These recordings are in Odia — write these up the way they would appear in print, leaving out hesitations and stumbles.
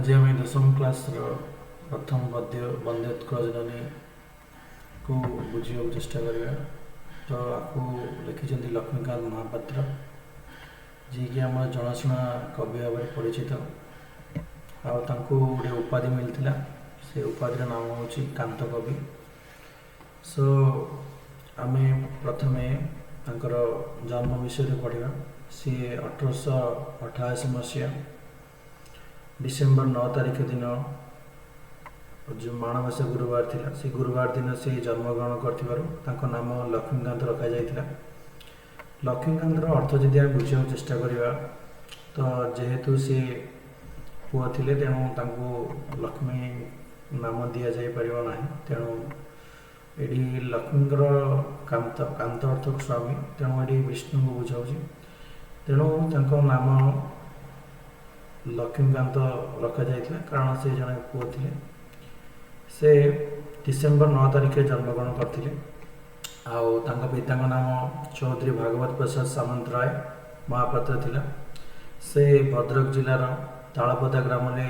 ଆଜି ଆମେ ଦଶମ କ୍ଲାସ୍ର ପ୍ରଥମ ପଦ୍ୟ ବନ୍ଦେ ଉତ୍କଳ ଜନନୀକୁ ବୁଝିବାକୁ ଚେଷ୍ଟା କରିବା। ତ ଆକୁ ଲେଖିଛନ୍ତି ଲକ୍ଷ୍ମୀକାନ୍ତ ମହାପାତ୍ର, ଯିଏକି ଆମର ଜଣାଶୁଣା କବି ଭାବରେ ପରିଚିତ। ଆଉ ତାଙ୍କୁ ଗୋଟେ ଉପାଧି ମିଳିଥିଲା, ସେ ଉପାଧିର ନାମ ହେଉଛି କାନ୍ତ କବି। ସୋ ଆମେ ପ୍ରଥମେ ତାଙ୍କର ଜନ୍ମ ବିଷୟରେ ପଢ଼ିବା। ସିଏ 1888 ମସିହା ଡିସେମ୍ବର 9 ତାରିଖ ଦିନ, ଯେଉଁ ମାଣବସା ଗୁରୁବାର ଥିଲା, ସେ ଗୁରୁବାର ଦିନ ସେ ଜନ୍ମଗ୍ରହଣ କରିଥିବାରୁ ତାଙ୍କ ନାମ ଲକ୍ଷ୍ମୀକାନ୍ତ ରଖାଯାଇଥିଲା। ଲକ୍ଷ୍ମୀକାନ୍ତର ଅର୍ଥ ଯଦି ଆମେ ବୁଝିବାକୁ ଚେଷ୍ଟା କରିବା, ତ ଯେହେତୁ ସେ ପୁଅ ଥିଲେ, ତେଣୁ ତାଙ୍କୁ ଲକ୍ଷ୍ମୀ ନାମ ଦିଆଯାଇପାରିବ ନାହିଁ। ତେଣୁ ଏଠି ଲକ୍ଷ୍ମୀଙ୍କର କାନ୍ତ, କାନ୍ତ ଅର୍ଥ ସ୍ୱାମୀ, ତେଣୁ ଏଠି ବିଷ୍ଣୁଙ୍କୁ ବୁଝାଉଛି। ତେଣୁ ତାଙ୍କ ନାମ ଲକ୍ଷ୍ମୀକାନ୍ତ ରଖାଯାଇଥିଲା, କାରଣ ସେ ଜଣେ ପୁଅ ଥିଲେ। ସେ ଡିସେମ୍ବର 9 ତାରିଖରେ ଜନ୍ମଗ୍ରହଣ କରିଥିଲେ। ଆଉ ତାଙ୍କ ପିତାଙ୍କ ନାମ ଚୌଧୁରୀ ଭାଗବତ ପ୍ରସାଦ ସାମନ୍ତରାୟ ମହାପାତ୍ର ଥିଲା। ସେ ଭଦ୍ରକ ଜିଲ୍ଲାର ତାଳପଦା ଗ୍ରାମରେ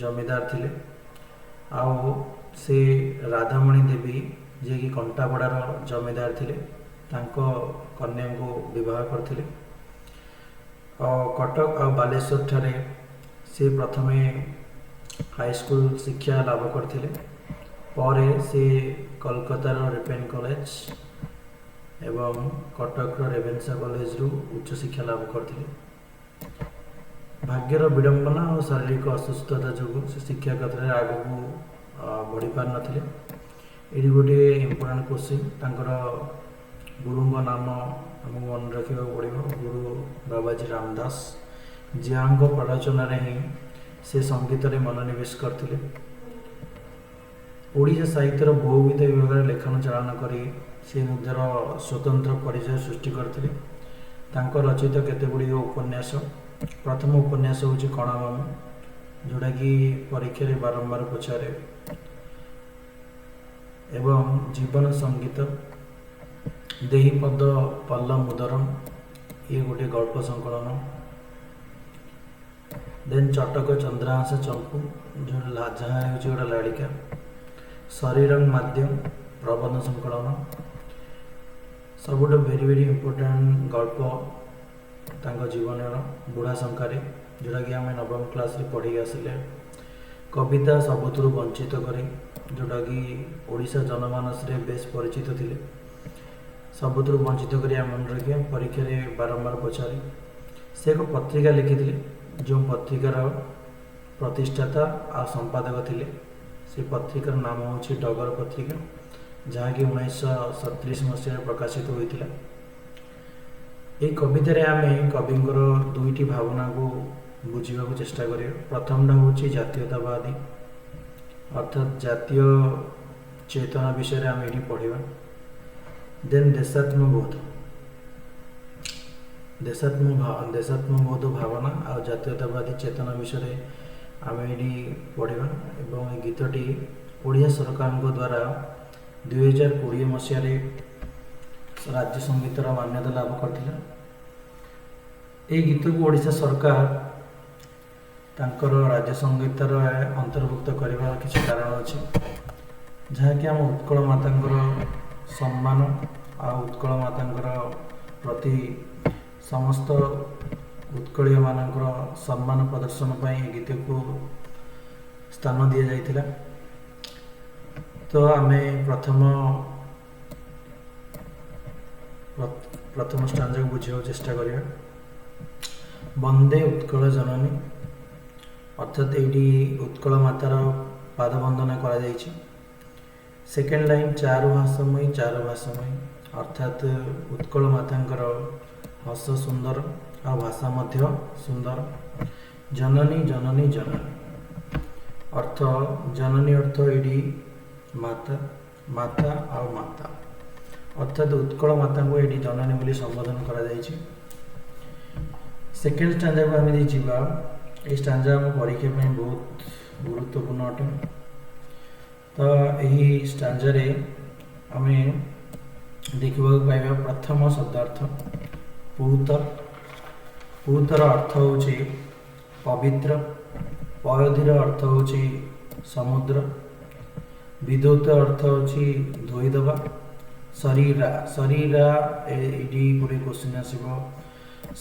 ଜମିଦାର ଥିଲେ। ଆଉ ସେ ରାଧାମଣି ଦେବୀ, ଯିଏକି କଣ୍ଟାପଡ଼ାର ଜମିଦାର ଥିଲେ, ତାଙ୍କ କନ୍ୟାଙ୍କୁ ବିବାହ କରିଥିଲେ। ଆଉ କଟକ ଆଉ ବାଲେଶ୍ୱର ଠାରେ ସେ ପ୍ରଥମେ ହାଇସ୍କୁଲ ଶିକ୍ଷା ଲାଭ କରିଥିଲେ। ପରେ ସେ କୋଲକାତାର ରିପେନ୍ କଲେଜ ଏବଂ କଟକର ରେଭେନ୍ସା କଲେଜରୁ ଉଚ୍ଚଶିକ୍ଷା ଲାଭ କରିଥିଲେ। ଭାଗ୍ୟର ବିଡ଼ମ୍ବନା ଓ ଶାରୀରିକ ଅସୁସ୍ଥତା ଯୋଗୁଁ ସେ ଶିକ୍ଷା କ୍ଷେତ୍ରରେ ଆଗକୁ ବଢ଼ି ପାରିନଥିଲେ। ଏଇଠି ଗୋଟିଏ ଇମ୍ପୋର୍ଟାଣ୍ଟ କୋଶ୍ଚିନ୍, ତାଙ୍କର ଗୁରୁଙ୍କ ନାମ ଆମକୁ ମନେ ରଖିବାକୁ ପଡ଼ିବ, ଗୁରୁ ବାବାଜୀ ରାମଦାସ, ଯାହାଙ୍କ ପ୍ରରୋଚନାରେ ହିଁ ସେ ସଙ୍ଗୀତରେ ମନୋନିବେଶ କରିଥିଲେ। ଓଡ଼ିଶା ସାହିତ୍ୟର ବହୁବିଧ ବିଭାଗରେ ଲେଖନ ଚାଳନ କରି ସେ ନିଜର ସ୍ୱତନ୍ତ୍ର ପରିଚୟ ସୃଷ୍ଟି କରିଥିଲେ। ତାଙ୍କ ରଚିତ କେତେ ଗୁଡ଼ିଏ ଉପନ୍ୟାସ, ପ୍ରଥମ ଉପନ୍ୟାସ ହେଉଛି କଣାମାମୁଁ, ଯେଉଁଟାକି ପରୀକ୍ଷାରେ ବାରମ୍ବାର ପଚାରେ, ଏବଂ ଜୀବନ ସଙ୍ଗୀତ, ଦେହିପଦ ପଲ୍ଲମୁଦରମ, ଇଏ ଗୋଟିଏ ଗଳ୍ପ ସଂକଳନ। ଦେନ୍ ଚଟକ ଚନ୍ଦ୍ରାଂଶ ଚମ୍ପୁ, ଯେଉଁ ଯାହା ହେଉଛି ଗୋଟେ ଲାଳିକା, ଶରୀରଂ ମାଧ୍ୟମ ପ୍ରବନ୍ଧ ସଂକଳନ। ସବୁଠୁ ଭେରି ଭେରି ଇମ୍ପୋର୍ଟାଣ୍ଟ ଗଳ୍ପ ତାଙ୍କ ଜୀବନର ବୁଢ଼ା ଶଙ୍ଖାରି, ଯେଉଁଟାକି ଆମେ ନବମ କ୍ଲାସ୍ରେ ପଢ଼ିକି ଆସିଲେ। କବିତା ସବୁଥିରୁ ବଞ୍ଚିତ କରି, ଯେଉଁଟାକି ଓଡ଼ିଶା ଜନମାନସରେ ବେଶ ପରିଚିତ ଥିଲେ। ସବୁଥିରୁ ବଞ୍ଚିତ କରି ଆମେ ମନେ ରଖିବା, ପରୀକ୍ଷାରେ ବାରମ୍ବାର ପଚାରେ। ସେ ଏକ ପତ୍ରିକା ଲେଖିଥିଲେ, ଯେଉଁ ପତ୍ରିକାର ପ୍ରତିଷ୍ଠାତା ଆଉ ସମ୍ପାଦକ ଥିଲେ। ସେ ପତ୍ରିକାର ନାମ ହେଉଛି ଡଗର ପତ୍ରିକା, ଯାହାକି 1937 ମସିହାରେ ପ୍ରକାଶିତ ହୋଇଥିଲା। ଏହି କବିତାରେ ଆମେ କବିଙ୍କର ଦୁଇଟି ଭାବନାକୁ ବୁଝିବାକୁ ଚେଷ୍ଟା କରିବା। ପ୍ରଥମଟା ହେଉଛି ଜାତୀୟତାବାଦୀ, ଅର୍ଥାତ୍ ଜାତୀୟ ଚେତନା ବିଷୟରେ ଆମେ ଏଠି ପଢ଼ିବା। ଦେନ୍ ଦେଶାତ୍ମବୋଧ, ଦେଶାତ୍ମବୋଧ ଭାବନା ଆଉ ଜାତୀୟତାବାଦୀ ଚେତନା ବିଷୟରେ ଆମେ ଏଠି ପଢ଼ିବା। ଏବଂ ଏ ଗୀତଟି ଓଡ଼ିଶା ସରକାରଙ୍କ ଦ୍ୱାରା 2020 ମସିହାରେ ରାଜ୍ୟ ସଙ୍ଗୀତର ମାନ୍ୟତା ଲାଭ କରିଥିଲା। ଏହି ଗୀତକୁ ଓଡ଼ିଶା ସରକାର ତାଙ୍କର ରାଜ୍ୟ ସଙ୍ଗୀତର ଅନ୍ତର୍ଭୁକ୍ତ କରିବାର କିଛି କାରଣ ଅଛି, ଯାହାକି ଆମ ଉତ୍କଳ ମାତାଙ୍କର ସମ୍ମାନ ଆଉ ଉତ୍କଳ ମାତାଙ୍କର ପ୍ରତି ସମସ୍ତ ଉତ୍କଳୀୟମାନଙ୍କର ସମ୍ମାନ ପ୍ରଦର୍ଶନ ପାଇଁ ଏ ଗୀତକୁ ସ୍ଥାନ ଦିଆଯାଇଥିଲା। ତ ଆମେ ପ୍ରଥମ ଷ୍ଟାଞ୍ଜାକୁ ବୁଝିବାକୁ ଚେଷ୍ଟା କରିବା। ବନ୍ଦେ ଉତ୍କଳ ଜନନୀ, ଅର୍ଥାତ୍ ଏଇଠି ଉତ୍କଳ ମାତାର ପାଦବନ୍ଦନା କରାଯାଇଛି। ସେକେଣ୍ଡ ଲାଇନ୍, ଚାରୁ ହାସମୟୀ ଚାରୁ ଭାଷାମୟୀ, ଅର୍ଥାତ୍ ଉତ୍କଳ ମାତାଙ୍କର ହସ ସୁନ୍ଦର ଆଉ ଭାଷା ମଧ୍ୟ ସୁନ୍ଦର। ଜନନୀ ଜନନୀ ଜନନୀ, ଅର୍ଥ ଜନନୀ ଅର୍ଥ ଏଇଠି ମାତା, ମାତା ଆଉ ମାତା, ଅର୍ଥାତ୍ ଉତ୍କଳ ମାତାଙ୍କୁ ଏଇଠି ଜନନୀ ବୋଲି ସମ୍ବୋଧନ କରାଯାଇଛି। ସେକେଣ୍ଡ ଷ୍ଟାଞ୍ଜାକୁ ଆମେ ଯଦି ଯିବା, ଏଇ ଷ୍ଟାଞ୍ଜା ଆମ ପରୀକ୍ଷା ପାଇଁ ବହୁତ ଗୁରୁତ୍ୱପୂର୍ଣ୍ଣ ଅଟେ। ତ ଏହି ଷ୍ଟାଞ୍ଜାରେ ଆମେ ଦେଖିବାକୁ ପାଇବା ପ୍ରଥମ ଶବ୍ଦାର୍ଥ ପୂତ। ପୂତର ଅର୍ଥ ହେଉଛି ପବିତ୍ର, ପୟୋଧିର ଅର୍ଥ ହେଉଛି ସମୁଦ୍ର। ବିଦ୍ୟୁତ ଅର୍ଥ ହେଉଛି ଧୋଇଦେବା। ଶରୀରା, ଶରୀରା, ଏଇଠି ଗୋଟେ କ୍ୱେଶ୍ଚିନ୍ ଆସିବ।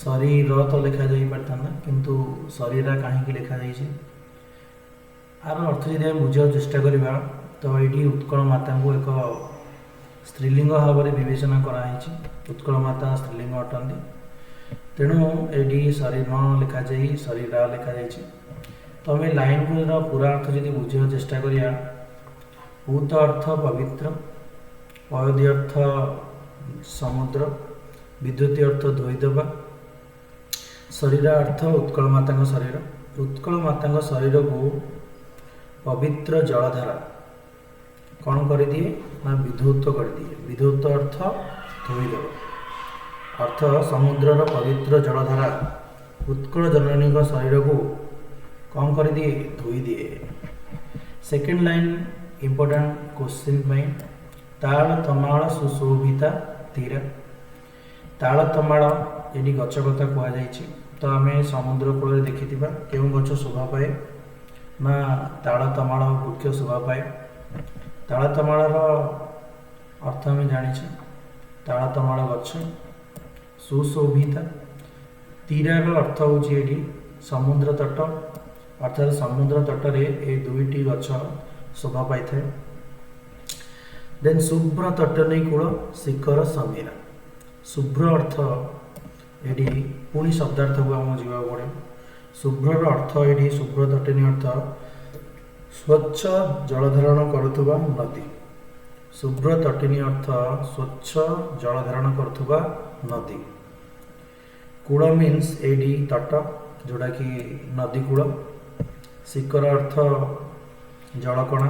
ଶରୀର ତ ଲେଖାଯାଇ ପାରିଥାନ୍ତା, କିନ୍ତୁ ଶରୀରା କାହିଁକି ଲେଖାଯାଇଛି? ଆର ଅର୍ଥ ଯଦି ଆମେ ବୁଝିବାକୁ ଚେଷ୍ଟା କରିବା, ତ ଏଇଠି ଉତ୍କଳ ମାତାଙ୍କୁ ଏକ ସ୍ତ୍ରୀଲିଙ୍ଗ ଭାବରେ ବିବେଚନା କରାହେଇଛି। ଉତ୍କଳ ମାତା ସ୍ତ୍ରୀଲିଙ୍ଗ ଅଟନ୍ତି, ତେଣୁ ଏଇଠି ଶରୀର ନ ଲେଖାଯାଇ ଶରୀରା ଲେଖାଯାଇଛି। ତ ଆମେ ଲାଇନ୍ର ପୁରା ଅର୍ଥ ଯଦି ବୁଝିବାକୁ ଚେଷ୍ଟା କରିବା, ପୂତ ଅର୍ଥ ପବିତ୍ର, ପୟୋଧି ଅର୍ଥ ସମୁଦ୍ର, ବିଦ୍ୟୁତ ଅର୍ଥ ଧୋଇଦେବା, ଶରୀର ଅର୍ଥ ଉତ୍କଳ ମାତାଙ୍କ ଶରୀର। ଉତ୍କଳ ମାତାଙ୍କ ଶରୀରକୁ ପବିତ୍ର ଜଳଧାରା କ'ଣ କରିଦିଏ ନା ବିଧୌତ କରିଦିଏ। ବିଧୌତ ଅର୍ଥ ଧୋଇଦେବା। ଅର୍ଥ ସମୁଦ୍ରର ପବିତ୍ର ଜଳଧାରା ଉତ୍କଳ ଜନନୀଙ୍କ ଶରୀରକୁ କ'ଣ କରିଦିଏ? ଧୋଇଦିଏ। ସେକେଣ୍ଡ ଲାଇନ୍ ଇମ୍ପୋର୍ଟାଣ୍ଟ କ୍ୱେଶ୍ଚିନ୍ ପାଇଁ। ତାଳ ତମାଳ ସୁଶୋଭିତା ତୀରା। ତାଳ ତମାଳ, ଏଠି ଗଛ କଥା କୁହାଯାଇଛି। ତ ଆମେ ସମୁଦ୍ର କୂଳରେ ଦେଖିଥିବା କେଉଁ ଗଛ ଶୋଭା ପାଏ ନା ତାଳ ତମାଳ ବୃକ୍ଷ ଶୋଭା ପାଏ। ତାଳ ତମାଳର ଅର୍ଥ ଆମେ ଜାଣିଛେ, ତାଳ ତମାଳ ଗଛ ସୁଶୋଭିତା। ତୀରାର ଅର୍ଥ ହେଉଛି ଏଠି ସମୁଦ୍ର ତଟ, ଅର୍ଥାତ୍ ସମୁଦ୍ର ତଟରେ ଏ ଦୁଇଟି ଗଛ ଶୋଭା ପାଇଥାଏ। ଦେନ୍ ଶୁଭ୍ର ତଟନୀ କୂଳ ଶିଖର ସମୀରା। ଶୁଭ୍ର ଅର୍ଥ ଏଠି ପୁଣି ଶବ୍ଦାର୍ଥକୁ ଆମକୁ ଯିବାକୁ ପଡ଼ିବ। ଶୁଭ୍ରର ଅର୍ଥ ଏଠି, ଶୁଭ୍ର ତଟିନୀ ଅର୍ଥ ସ୍ୱଚ୍ଛ ଜଳଧାରଣ କରୁଥିବା ନଦୀ। ଶୁଭ୍ର ତଟିନୀ ଅର୍ଥ ସ୍ୱଚ୍ଛ ଜଳଧାରଣ କରୁଥିବା ନଦୀ। କୂଳ ମିନ୍ସ ଏଇଠି ତଟ, ଯେଉଁଟାକି ନଦୀ କୂଳ। ଶିଖର ଅର୍ଥ ଜଳକଣା,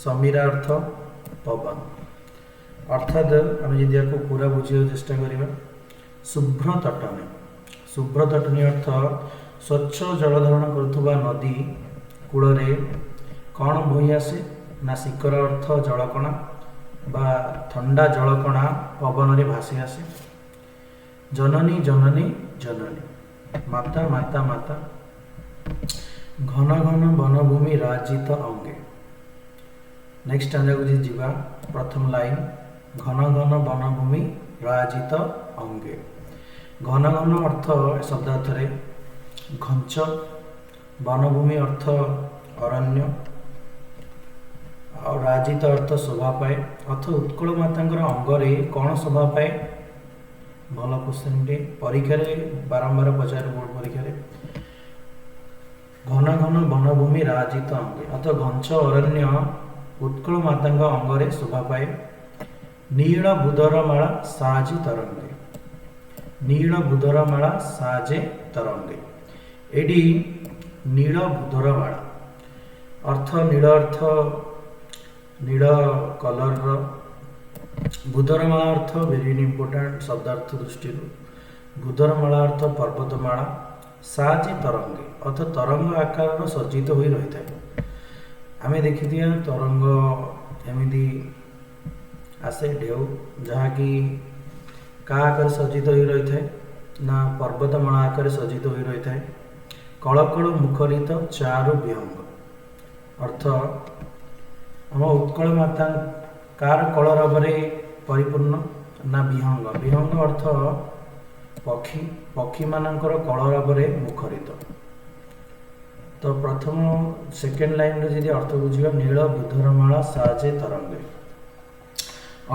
ସମୀରା ଅର୍ଥ ପବନ। ଅର୍ଥାତ୍ ଆମେ ଯଦି ୟାକୁ ପୁରା ବୁଝିବାକୁ ଚେଷ୍ଟା କରିବା, ଶୁଭ୍ର ତଟନୀ, ଶୁଭ୍ର ତଟନୀ ଅର୍ଥ ସ୍ୱଚ୍ଛ ଜଳଧାରଣ କରୁଥିବା ନଦୀ କୂଳରେ କ'ଣ ବୋହି ଆସେ ନା ଶିଖର ଅର୍ଥ ଜଳକଣା ବା ଥଣ୍ଡା ଜଳକଣା ପବନରେ ଭାସି ଆସେ। ଜନନୀ, ଜନନୀ, ଜନନୀ, ମାତା, ମାତା, ମାତା। ଘନ ଘନ ବନଭୂମି ରାଜିତ ଅଙ୍ଗେ। ନେକ୍ସଟ ଷ୍ଟାଞ୍ଜାକୁ ଯଦି ଯିବା, ପ୍ରଥମ ଲାଇନ୍, ଘନ ଘନ ବନଭୂମି ରାଜିତ ଅଙ୍ଗେ। ଘନ ଘନ ଅର୍ଥ ଏ ଶବ୍ଦାର୍ଥରେ ଘଞ୍ଚ, ବନଭୂମି ଅର୍ଥ ଅରଣ୍ୟ, ଆଉ ରାଜିତ ଅର୍ଥ ଶୋଭା ପାଏ। ଅର୍ଥ ଉତ୍କଳ ମାତାଙ୍କର ଅଙ୍ଗରେ କ'ଣ ଶୋଭା ପାଏ? ଭଲ କ୍ୱେଶ୍ଚନଟେ, ପରୀକ୍ଷାରେ ବାରମ୍ବାର ପଚାରେ, ବୋର୍ଡ଼ ପରୀକ୍ଷାରେ। ଘନ ଘନ ବନଭୂମି ରାଜିତ ଅଙ୍ଗେ ଅର୍ଥ ଘଞ୍ଚ ଅରଣ୍ୟ ଉତ୍କଳ ମାତାଙ୍କ ଅଙ୍ଗରେ ଶୋଭା ପାଏ। ନୀଳ ଭୂଧର ମାଳା ସାଜି ତରଙ୍ଗେ। ନୀଳ ଭୂଧର ମାଳା ସାଜେ ତରଙ୍ଗେ। ଏଇଠି ନୀଳ ଭୂଧର ମାଳା ଅର୍ଥ, ନୀଳ ଅର୍ଥ ନୀଳ କଲରର, ଭୂଧର ମାଳା ଅର୍ଥ ଭେରି ଇମ୍ପୋର୍ଟାଣ୍ଟ ଶବ୍ଦାର୍ଥ ଦୃଷ୍ଟିରୁ। ଭୂଧର ମାଳା ଅର୍ଥ ପର୍ବତମାଳା, ସାଜେ ତରଙ୍ଗେ ଅର୍ଥ ତରଙ୍ଗ ଆକାରର ସଜ୍ଜିତ ହୋଇ ରହିଥାଏ। ଆମେ ଦେଖିଥିବା ତରଙ୍ଗ ଏମିତି ଆସେ ଢେଉ, ଯାହାକି କାହା ଆକାରରେ ସଜ୍ଜିତ ହୋଇ ରହିଥାଏ ନା ପର୍ବତମାଳା ଆକାରରେ ସଜ୍ଜିତ ହୋଇ ରହିଥାଏ। କଳକଳ ମୁଖରିତ ଚାରୁ ବିହଙ୍ଗ ଅର୍ଥ ଆମ ଉତ୍କଳ ମାତା କାହାର କଳରବରେ ପରିପୂର୍ଣ୍ଣ ନା ବିହଙ୍ଗ। ବିହଙ୍ଗ ଅର୍ଥ ପକ୍ଷୀ, ପକ୍ଷୀମାନଙ୍କର କଳରବରେ ମୁଖରିତ। ତ ପ୍ରଥମ ସେକେଣ୍ଡ ଲାଇନରେ ଯଦି ଅର୍ଥ ବୁଝିବା, ନୀଳ ବୁଧର ମାଳା ସାଜେ ତରଙ୍ଗେ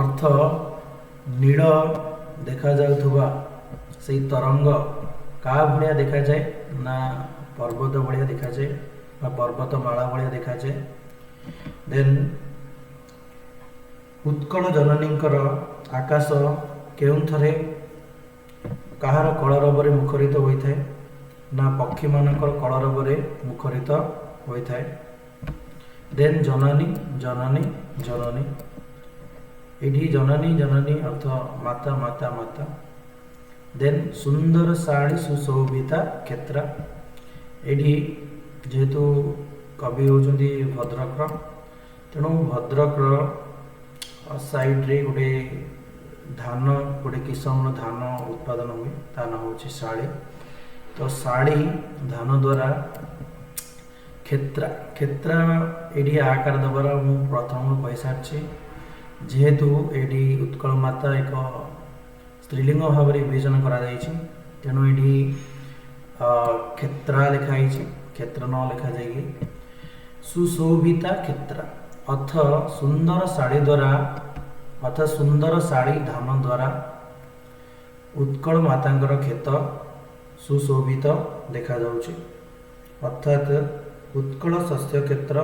ଅର୍ଥ ନୀଳ ଦେଖାଯାଉଥିବା ସେଇ ତରଙ୍ଗ କାହା ଭଳିଆ ଦେଖାଯାଏ ନା ପର୍ବତ ଭଳିଆ ଦେଖାଯାଏ ବା ପର୍ବତମାଳା ଭଳିଆ ଦେଖାଯାଏ। ଦେନ୍ ଉତ୍କଳ ଜନନୀଙ୍କର ଆକାଶ କେଉଁଥରେ କାହାର କଳରବରେ ମୁଖରିତ ହୋଇଥାଏ ନା ପକ୍ଷୀମାନଙ୍କର କଳରବରେ ମୁଖରିତ ହୋଇଥାଏ। ଦେନ୍ ଜନନୀ, ଜନନୀ, ଜନନୀ, ଏଇଠି ଜନନୀ, ଜନନୀ ଅର୍ଥ ମାତା, ମାତା, ମାତା। ଦେନ୍ ସୁନ୍ଦର ଶାଢ଼ୀ ସୁଶୋଭିତା କ୍ଷେତ୍ର। ଏଇଠି ଯେହେତୁ କବି ହେଉଛନ୍ତି ଭଦ୍ରକର, ତେଣୁ ଭଦ୍ରକର ସାଇଡ଼ରେ ଗୋଟେ ଧାନ, ଗୋଟେ କିସମର ଧାନ ଉତ୍ପାଦନ ହୁଏ, ତା ନାଁ ହେଉଛି ଶାଢ଼ୀ। ତ ଶାଢ଼ୀ ଧାନ ଦ୍ୱାରା କ୍ଷେତ୍ରା, କ୍ଷେତ୍ରା ଏଇଠି ଆକାର ଦେବାର ମୁଁ ପ୍ରଥମରୁ କହିସାରିଛି। ଯେହେତୁ ଏଇଠି ଉତ୍କଳ ମାତା ଏକ ସ୍ତ୍ରୀଲିଙ୍ଗ ଭାବରେ ବିବେଚନା କରାଯାଇଛି, ତେଣୁ ଏଇଠି କ୍ଷେତ୍ରା ଲେଖା ହେଇଛି, କ୍ଷେତ୍ର ନ ଲେଖାଯାଇକି। ସୁଶୋଭିତା କ୍ଷେତ୍ରା ଅର୍ଥ ସୁନ୍ଦର ଶାଢ଼ୀ ଦ୍ୱାରା, ଅର୍ଥାତ୍ ସୁନ୍ଦର ଶାଢ଼ୀ ଧାନ ଦ୍ୱାରା ଉତ୍କଳ ମାତାଙ୍କର କ୍ଷେତ ସୁଶୋଭିତ ଦେଖାଯାଉଛି, ଅର୍ଥାତ୍ ଉତ୍କଳ ଶସ୍ୟ କ୍ଷେତ୍ର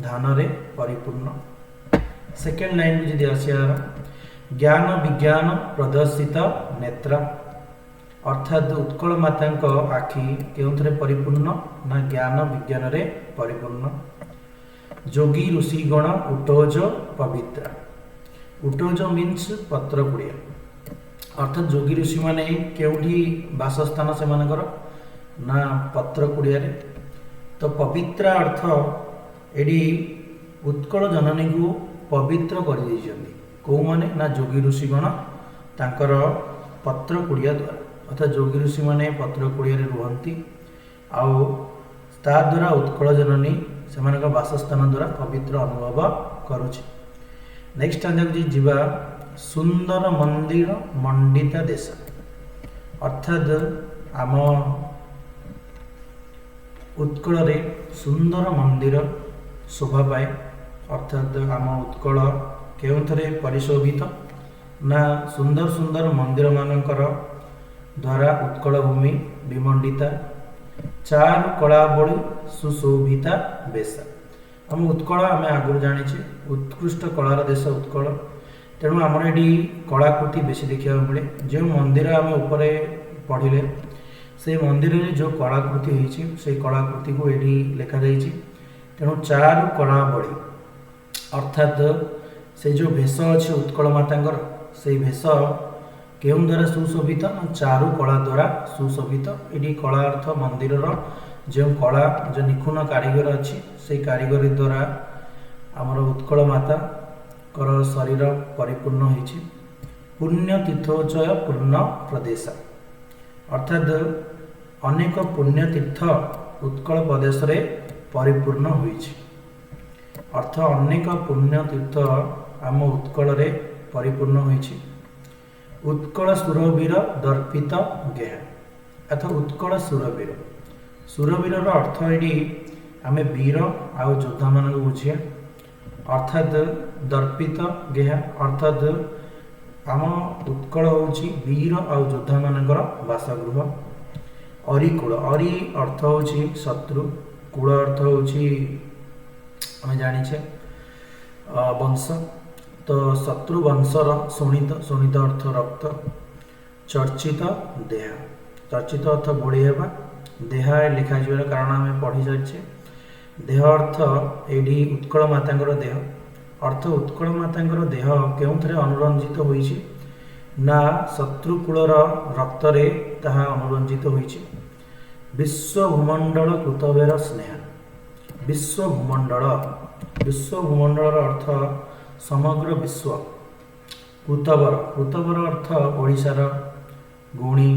ଧାନରେ ପରିପୂର୍ଣ୍ଣ। ସେକେଣ୍ଡ ଲାଇନ୍କୁ ଯଦି ଆସିବାର, ଜ୍ଞାନ ବିଜ୍ଞାନ ପ୍ରଦର୍ଶିତ ନେତ୍ରା, ଅର୍ଥାତ୍ ଉତ୍କଳ ମାତାଙ୍କ ଆଖି କେଉଁଥିରେ ପରିପୂର୍ଣ୍ଣ ନା ଜ୍ଞାନ ବିଜ୍ଞାନରେ ପରିପୂର୍ଣ୍ଣ। ଯୋଗୀ ଋଷିଗଣ ଉଟୋଜ ପବିତ୍ରା, ଉଟୋଜ ମିନ୍ସ ପତ୍ର କୁଡ଼ିଆ, ଅର୍ଥାତ୍ ଯୋଗୀ ଋଷିମାନେ କେଉଁଠି ବାସସ୍ଥାନ ସେମାନଙ୍କର ନା ପତ୍ର କୁଡ଼ିଆରେ। ତ ପବିତ୍ରା ଅର୍ଥ ଏଠି ଉତ୍କଳ ଜନନୀକୁ ପବିତ୍ର କରିଦେଇଛନ୍ତି କେଉଁମାନେ ନା ଯୋଗୀ ଋଷିଗଣ ତାଙ୍କର ପତ୍ର କୁଡ଼ିଆ ଦ୍ୱାରା। ଅର୍ଥାତ୍ ଯୋଗୀ ଋଷିମାନେ ପତ୍ର କୁଡ଼ିଆରେ ରୁହନ୍ତି ଆଉ ତା ଦ୍ୱାରା ଉତ୍କଳ ଜନନୀ ସେମାନଙ୍କ ବାସସ୍ଥାନ ଦ୍ୱାରା ପବିତ୍ର ଅନୁଭବ କରୁଛି। ନେକ୍ସଟ ଆମେ ଯଦି ଯିବା, ସୁନ୍ଦର ମନ୍ଦିର ମଣ୍ଡିତା ଦେଶ, ଅର୍ଥାତ୍ ଆମ ଉତ୍କଳରେ ସୁନ୍ଦର ମନ୍ଦିର ଶୋଭା ପାଏ। ଅର୍ଥାତ୍ ଆମ ଉତ୍କଳ କେଉଁଥିରେ ପରିଶୋଭିତ ନା ସୁନ୍ଦର ସୁନ୍ଦର ମନ୍ଦିରମାନଙ୍କର ଦ୍ୱାରା ଉତ୍କଳ ଭୂମି ବିମଣ୍ଡିତା। ଚାରୁ କଳାବଳି ସୁଶୋଭିତା ବେଶ, ଆମ ଉତ୍କଳ ଆମେ ଆଗରୁ ଜାଣିଛେ ଉତ୍କୃଷ୍ଟ କଳାର ଦେଶ ଉତ୍କଳ, ତେଣୁ ଆମର ଏଠି କଳାକୃତି ବେଶୀ ଦେଖିବାକୁ ମିଳେ। ଯେଉଁ ମନ୍ଦିର ଆମେ ଉପରେ ପଢ଼ିଲେ ସେ ମନ୍ଦିରରେ ଯେଉଁ କଳାକୃତି ହେଇଛି ସେଇ କଳାକୃତିକୁ ଏଠି ଲେଖାଯାଇଛି। ତେଣୁ ଚାରୁ କଳାବଳି ଅର୍ଥାତ୍ ସେ ଯେଉଁ ଭେଷ ଅଛି ଉତ୍କଳ ମାତାଙ୍କର, ସେଇ ଭେଷ କେଉଁ ଦ୍ୱାରା ସୁଶୋଭିତ ନା ଚାରୁ କଳା ଦ୍ୱାରା ସୁଶୋଭିତ। ଏଠି କଳା ଅର୍ଥ ମନ୍ଦିରର ଯେଉଁ କଳା, ଯେଉଁ ନିଖୁଣ କାରିଗର ଅଛି ସେଇ କାରିଗରୀ ଦ୍ୱାରା ଆମର ଉତ୍କଳ ମାତାଙ୍କର ଶରୀର ପରିପୂର୍ଣ୍ଣ ହେଇଛି। ପୁଣ୍ୟ ତୀର୍ଥୋଚୟ ପୂର୍ଣ୍ଣ ପ୍ରଦେଶ, ଅର୍ଥାତ୍ ଅନେକ ପୁଣ୍ୟ ତୀର୍ଥ ଉତ୍କଳ ପ୍ରଦେଶରେ ପରିପୂର୍ଣ୍ଣ ହୋଇଛି। ଅର୍ଥ ଅନେକ ପୁଣ୍ୟ ତୀର୍ଥ ଆମ ଉତ୍କଳରେ ପରିପୂର୍ଣ୍ଣ ହୋଇଛି। ଉତ୍କଳ ସୁରବୀର ଦର୍ପିତ ଗେହା, ଅର୍ଥ ଉତ୍କଳ ସୁରବୀର, ସୁରବୀରର ଅର୍ଥ ଏଠି ଆମେ ବୀର ଆଉ ଯୋଦ୍ଧାମାନଙ୍କୁ ବୁଝିବା। ଅର୍ଥାତ୍ ଦର୍ପିତ ଗେହା ଅର୍ଥାତ୍ ଆମ ଉତ୍କଳ ହେଉଛି ବୀର ଆଉ ଯୋଦ୍ଧାମାନଙ୍କର ବାସଗୃହ। ଅରିକୂଳ, ଅରି ଅର୍ଥ ହେଉଛି ଶତ୍ରୁ, କୂଳ ଅର୍ଥ ହେଉଛି ଆମେ ଜାଣିଛେ ବଂଶ, ତ ଶତ୍ରୁ ବଂଶର ଶୋଣିତ, ଶୋଣିତ ଅର୍ଥ ରକ୍ତ, ଚର୍ଚ୍ଚିତ ଦେହା, ଚର୍ଚ୍ଚିତ ଅର୍ଥ ବୋଳି ହେବା, ଦେହା ଲେଖାଯିବାର କାରଣ ଆମେ ପଢ଼ି ସାରିଛେ। ଦେହ ଅର୍ଥ ଏଇଠି ଉତ୍କଳ ମାତାଙ୍କର ଦେହ, ଅର୍ଥ ଉତ୍କଳ ମାତାଙ୍କର ଦେହ କେଉଁଥିରେ ଅନୁରଞ୍ଜିତ ହୋଇଛି ନା ଶତ୍ରୁକୂଳର ରକ୍ତରେ ତାହା ଅନୁରଞ୍ଜିତ ହୋଇଛି। ବିଶ୍ୱଭୂମଣ୍ଡଳ କୃତବେର ସ୍ନେହ, ବିଶ୍ୱଭୂମଣ୍ଡଳ, ବିଶ୍ୱଭୂମଣ୍ଡଳର ଅର୍ଥ ସମଗ୍ର ବିଶ୍ୱ। କୃତବର, କୃତବର ଅର୍ଥ ଓଡ଼ିଶାର ଗୁଣୀ,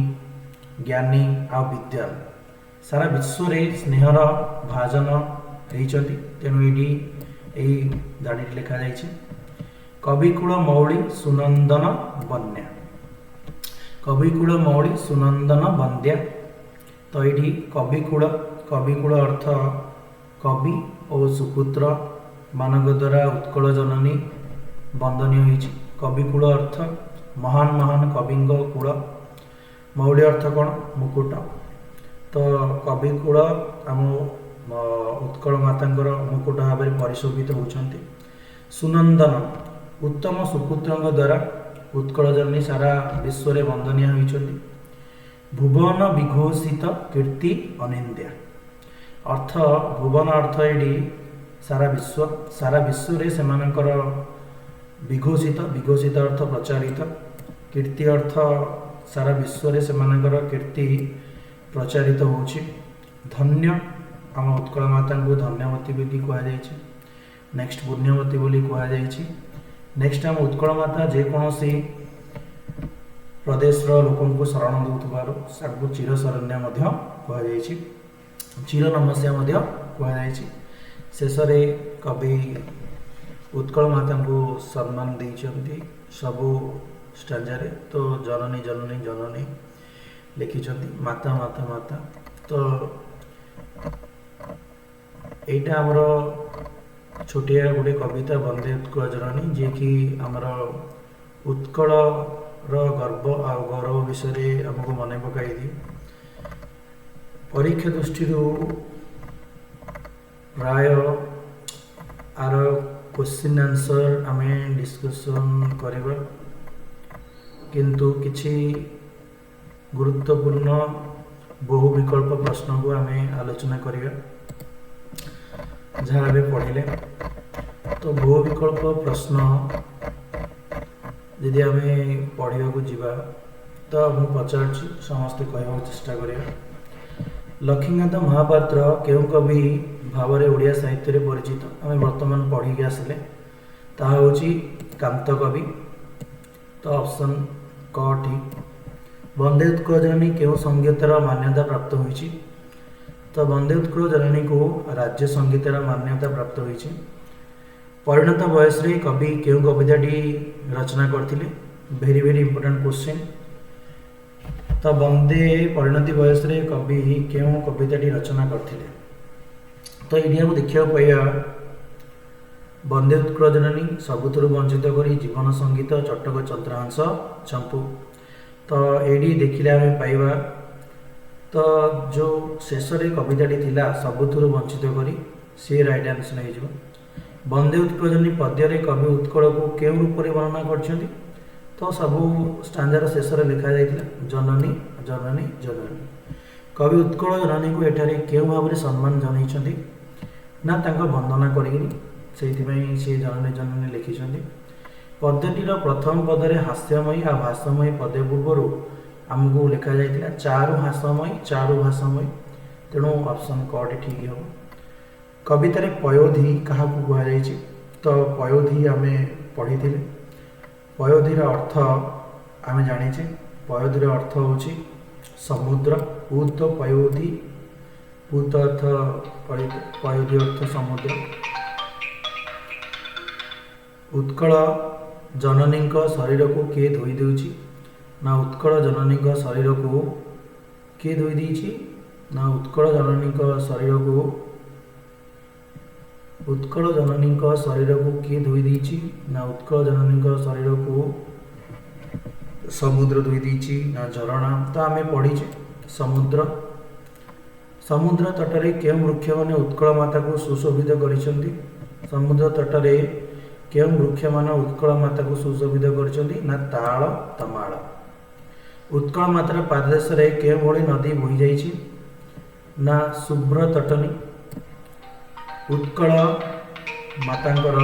ଜ୍ଞାନୀ ଆଉ ବିଦ୍ୱାନ, ସାରା ବିଶ୍ୱରେ ସ୍ନେହର ଭାଜନ ହେଇଛନ୍ତି, ତେଣୁ ଏଇଠି ଏଇ ଧାଡ଼ିଟି ଲେଖାଯାଇଛି। କବିକୁଳ ମୌଳି ସୁନନ୍ଦନ ବନ୍ୟା, କବିକୁଳ ମୌଳି ସୁନନ୍ଦନ ବନ୍ଦ୍ୟା, ତ ଏଇଠି କବିକୁଳ, କବିକୁଳ ଅର୍ଥ କବି ଓ ସୁପୁତ୍ର ମାନଙ୍କ ଦ୍ୱାରା ଉତ୍କଳ ଜନନୀ ବନ୍ଦନୀୟ ହୋଇଛି। କବିକୁଳ ଅର୍ଥ ମହାନ ମହାନ କବିଙ୍କ କୂଳ, ମୌଳି ଅର୍ଥ କ'ଣ ମୁକୁଟ, ତ କବିକୁଳ ଆମ ଉତ୍କଳ ମାତାଙ୍କର ମୁକୁଟ ଭାବରେ ପରିଶୋଭିତ ହେଉଛନ୍ତି। ସୁନନ୍ଦନ ଉତ୍ତମ ସୁପୁତ୍ରଙ୍କ ଦ୍ୱାରା ଉତ୍କଳ ଜନନୀ ସାରା ବିଶ୍ୱରେ ବନ୍ଦନୀୟ ହୋଇଛନ୍ତି। ଭୁବନ ବିଘୋଷିତ କୀର୍ତ୍ତି ଅନିନ୍ଦ୍ୟା, ଅର୍ଥ ଭୁବନ ଅର୍ଥ ଏଇଠି ସାରା ବିଶ୍ୱ, ସାରା ବିଶ୍ୱରେ ସେମାନଙ୍କର ବିଘୋଷିତ, ବିଘୋଷିତ ଅର୍ଥ ପ୍ରଚାରିତ, କୀର୍ତ୍ତି ଅର୍ଥ ସାରା ବିଶ୍ୱରେ ସେମାନଙ୍କର କୀର୍ତ୍ତି ପ୍ରଚାରିତ ହେଉଛି। ଧନ୍ୟ, ଆମ ଉତ୍କଳ ମାତାଙ୍କୁ ଧନ୍ୟବତୀ ବୋଲି କୁହାଯାଇଛି। ନେକ୍ସଟ ପୁଣ୍ୟବତୀ ବୋଲି କୁହାଯାଇଛି। ନେକ୍ସଟ ଆମ ଉତ୍କଳ ମାତା ଯେକୌଣସି ପ୍ରଦେଶର ଲୋକଙ୍କୁ ଶରଣ ଦେଉଥିବାରୁ ତାଙ୍କୁ ଚିରଶରଣ୍ୟ ମଧ୍ୟ କୁହାଯାଇଛି, ଚିର ନମସ୍ୟା ମଧ୍ୟ କୁହାଯାଇଛି। ଶେଷରେ କବି ଉତ୍କଳ ମାତାଙ୍କୁ ସମ୍ମାନ ଦେଇଛନ୍ତି ସବୁ ଷ୍ଟାଞ୍ଜାରେ। ତ ଜନନୀ ଜନନୀ ଜନନୀ ଲେଖିଛନ୍ତି, ମାତା ମାତା ମାତା। ତ ଏଇଟା ଆମର ଛୋଟିଆ ଗୋଟେ କବିତା ବନ୍ଦେ ଉତ୍କଳ ଜନନୀ, ଯିଏକି ଆମର ଉତ୍କଳର ଗର୍ବ ଆଉ ଗୌରବ ବିଷୟରେ ଆମକୁ ମନେ ପକାଇ ଦିଏ। ପରୀକ୍ଷା ଦୃଷ୍ଟିରୁ ପ୍ରାୟ ଆର କ୍ୱେଶ୍ଚିନ୍ ଆନ୍ସର୍ ଆମେ ଡିସ୍କସନ୍ କରିବା, କିନ୍ତୁ କିଛି ଗୁରୁତ୍ୱପୂର୍ଣ୍ଣ ବହୁ ବିକଳ୍ପ ପ୍ରଶ୍ନକୁ ଆମେ ଆଲୋଚନା କରିବା ଯାହା ଏବେ ପଢ଼ିଲେ। ତ ବହୁ ବିକଳ୍ପ ପ୍ରଶ୍ନ ଯଦି ଆମେ ପଢ଼ିବାକୁ ଯିବା, ତ ମୁଁ ପଚାରୁଛି, ସମସ୍ତେ କହିବାକୁ ଚେଷ୍ଟା କରିବା। ଲକ୍ଷ୍ମୀକାନ୍ତ ମହାପାତ୍ର କେଉଁ କବି ଭାବରେ ଓଡ଼ିଆ ସାହିତ୍ୟରେ ପରିଚିତ? ଆମେ ବର୍ତ୍ତମାନ ପଢ଼ିକି ଆସିଲେ, ତାହା ହେଉଛି କାନ୍ତ କବି। ତ ଅପସନ୍ କ ଠିକ୍। ବନ୍ଦେ ଉତ୍କଳ ଜନନୀ କେଉଁ ସଙ୍ଗୀତର ମାନ୍ୟତା ପ୍ରାପ୍ତ ହୋଇଛି? ତ ବନ୍ଦେ ଉତ୍କଳ ଜନନୀକୁ ରାଜ୍ୟ ସଙ୍ଗୀତର ମାନ୍ୟତା ପ୍ରାପ୍ତ ହୋଇଛି। ପରିଣତ ବୟସରେ କବି କେଉଁ କବିତାଟି ରଚନା କରିଥିଲେ? Very very important question. ତ ବନ୍ଦେ ପରିଣତି ବୟସରେ କବି କେଉଁ କବିତାଟି ରଚନା କରିଥିଲେ? ତ ଏଇଠି ଆମକୁ ଦେଖିବାକୁ ପାଇବା ବନ୍ଦେ ଉତ୍କଳ ଜନନୀ, ସବୁଥିରୁ ବଞ୍ଚିତ କରି, ଜୀବନ ସଙ୍ଗୀତ, ଚଟକ ଚନ୍ଦ୍ରହଂସ ଚମ୍ପୁ। ତ ଏଇଠି ଦେଖିଲେ ଆମେ ପାଇବା, ତ ଯେଉଁ ଶେଷରେ କବିତାଟି ଥିଲା ସବୁଥିରୁ ବଞ୍ଚିତ କରି, ସିଏ ରାଇଟ୍ ଆନ୍ସର୍ ହେଇଯିବ। ବନ୍ଦେ ଉତ୍କଳ ଜନନୀ ପଦ୍ୟରେ କବି ଉତ୍କଳକୁ କେଉଁ ରୂପରେ ବର୍ଣ୍ଣନା କରିଛନ୍ତି? ତ ସବୁ ଷ୍ଟାଞ୍ଜାର ଶେଷରେ ଲେଖାଯାଇଥିଲା ଜନନୀ ଜନନୀ ଜନନୀ। କବି ଉତ୍କଳ ଜନନୀକୁ ଏଠାରେ କେଉଁ ଭାବରେ ସମ୍ମାନ ଜଣାଇଛନ୍ତି? ନା ତାଙ୍କ ବନ୍ଦନା କରିକିନି, ସେଇଥିପାଇଁ ସିଏ ଜନନୀ ଜନନୀ ଲେଖିଛନ୍ତି। ପଦ୍ୟଟିର ପ୍ରଥମ ପଦରେ ହାସ୍ୟମୟୀ ଆଉ ଭାସମୟୀ ପଦ୍ୟ ପୂର୍ବରୁ ଆମକୁ ଲେଖାଯାଇଥିଲା ଚାରୁ ହାସମୟୀ ଚାରୁ ଭାସମୟୀ, ତେଣୁ ଅପସନ୍ କଟି ଠିକ୍ ହେବ। କବିତାରେ ପୟୋଧି କାହାକୁ କୁହାଯାଇଛି? ତ ପୟୋଧି ଆମେ ପଢ଼ିଥିଲେ। ପୟୋଧିର ଅର୍ଥ ଆମେ ଜାଣିଛେ। ପୟୋଧିର ଅର୍ଥ ହେଉଛି ସମୁଦ୍ର। ପୂତ ପୟୋଧି, ପୂତ ଅର୍ଥ ପୟୋଧି ଅର୍ଥ ସମୁଦ୍ର। ଉତ୍କଳ ଜନନୀଙ୍କ ଶରୀରକୁ କିଏ ଧୋଇ ଦେଉଛି? ନା ଉତ୍କଳ ଜନନୀଙ୍କ ଶରୀରକୁ କିଏ ଧୋଇ ଦେଇଛି? ନା ଉତ୍କଳ ଜନନୀଙ୍କ ଶରୀରକୁ, ଉତ୍କଳ ଜନନୀଙ୍କ ଶରୀରକୁ କିଏ ଧୋଇ ଦେଇଛି? ନା ଉତ୍କଳ ଜନନୀଙ୍କ ଶରୀରକୁ ସମୁଦ୍ର ଧୋଇ ଦେଇଛି ନା ଝରଣା? ତ ଆମେ ପଢ଼ିଛେ ସମୁଦ୍ର। ସମୁଦ୍ର ତଟରେ କେଉଁ ବୃକ୍ଷମାନେ ଉତ୍କଳ ମାତାକୁ ସୁଶୋଭିତ କରିଛନ୍ତି? ସମୁଦ୍ର ତଟରେ କେଉଁ ବୃକ୍ଷମାନେ ଉତ୍କଳ ମାତାକୁ ସୁଶୋଭିତ କରିଛନ୍ତି? ନା ତାଳ ତମାଳ। ଉତ୍କଳ ମାତାର ପାଦଦେଶରେ କେଉଁଭଳି ନଦୀ ବୋହିଯାଇଛି? ନା ଶୁଭ୍ର ତଟନୀ। ଉତ୍କଳ ମାତାଙ୍କର